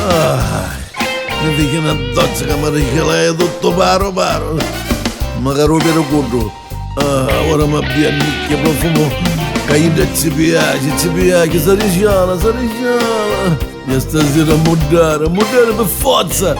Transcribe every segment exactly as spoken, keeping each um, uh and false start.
Ah, mi fici na doccia ca mi arricilai tuttu paru paru. Macari u piricuddu. Ah, ora m'abbia annicchia profumu ca idda ci piaci, ci piaci, sariciala, sariciala. E stasira muddari, muddari pi forza.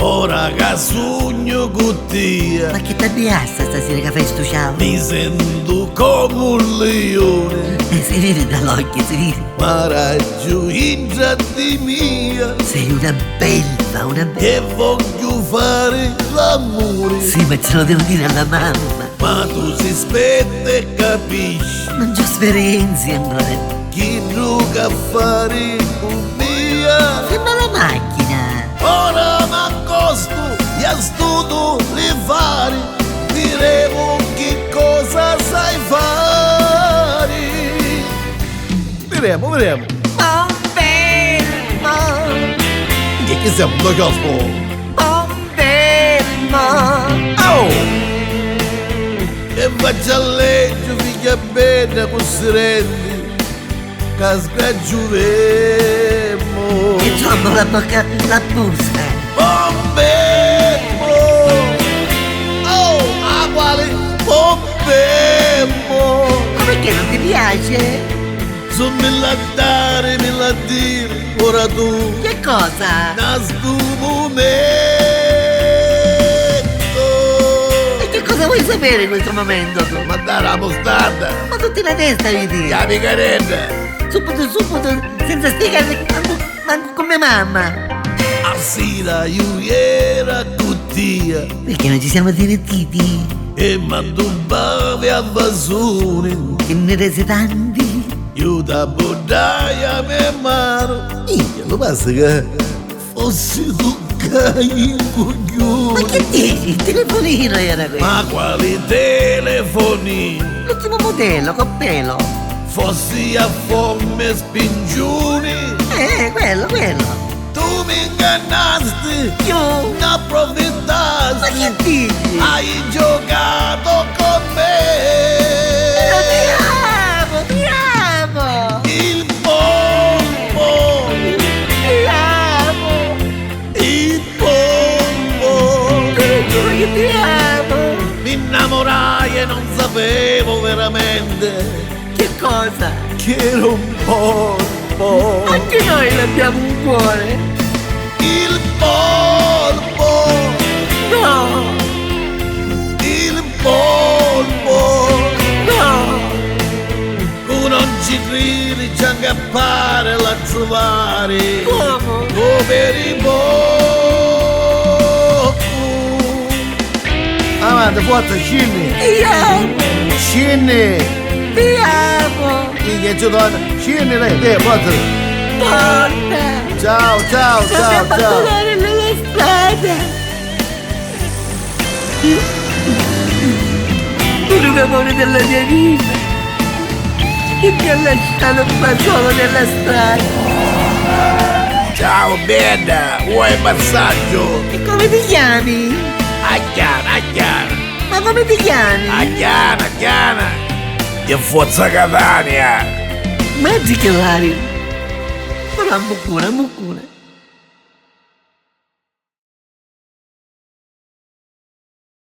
Ora ca sugnu cu tia. Ma chi t'abbiassa stasira ca fai stu ciau? Mi sentu comu un liuni. Eh, si vidi da l'occhi, si vidi. M'arraggiu intra di mia. Sei una belva, una be- E vogghiu fari l'amuri. Sì, ma ce lo devo dire alla mamma. Ma tu si spetta e capisci. Non c'ho esperienzi, amore. Chiddu c'ha fari cu mia. Ferma la macchina. Ora m'accostu e a stu tu li fari. Viremu chi cosa sai fari. Viremu, viremu. Bombemmo. Chi, chi siamo? Noi gospel. Bombemmo. Oh! E faccia leggi, figlia bella, cu sirenti, ca sgaggiuvemmo. Insomma, la bocca la busta. Bombemmo! Oh, a quali bombemmo? Ma perché non ti piace? Su millatari, millatiri, ora tu. Che cosa? Na stu mumentu. E che cosa vuoi sapere in questo momento tu? Ma dare la mustata. Ma tutti la testa, vedi? La picaredda. Subito, subito, senza spiegarmi, manco, manco con mia mamma. A sira iu era cu tia. Perché non ci siamo divertiti? E m'addubbavi a vasuni. Che ne rese tanti. Iu t'abbuddai a me manu. Minchia, lu passa ca fossi tu ca i cugghiuni. Ma che dici? Il telefonino era quello. Ma quali telefoninu? L'ultimo modello, con pelo. Fossi a fommi e spingiuni. Eh, quello, quello. Tu mi ingannasti, io n'approfittasti. Ma che dici? Hai giocato con me. Io ti amo, ti amo. Il polpo. Ti amo. Il polpo. Ti giuro che ti amo. Mi innamorai e non sapevo veramente. Che cosa? Che era un polpo. Anche noi l'abbiamo un cuore. Il polpo. No. Il polpo. No. Tu non ci cridi, c'è anche a fare la truvari. Come? Come ri pocu. Avanti, forza, scinni! Ti amo! Scinni! Ti amo! Chi che ci dona? Scinni, lei, te, forza! Porta! Ciao, ciao, ciao, ciao! Non mi abbandonare nella strada! L'unico amore della mia vita! Che mi ha lasciato qua solo nella strada. Ciao, bedda, vuoi passaggio? E come ti chiami? Acchiana, acchiana. Ma come ti chiami? Acchiana, acchiana. E forza Catania. Ma ti chiamari. Però a muccuna, a muccuna.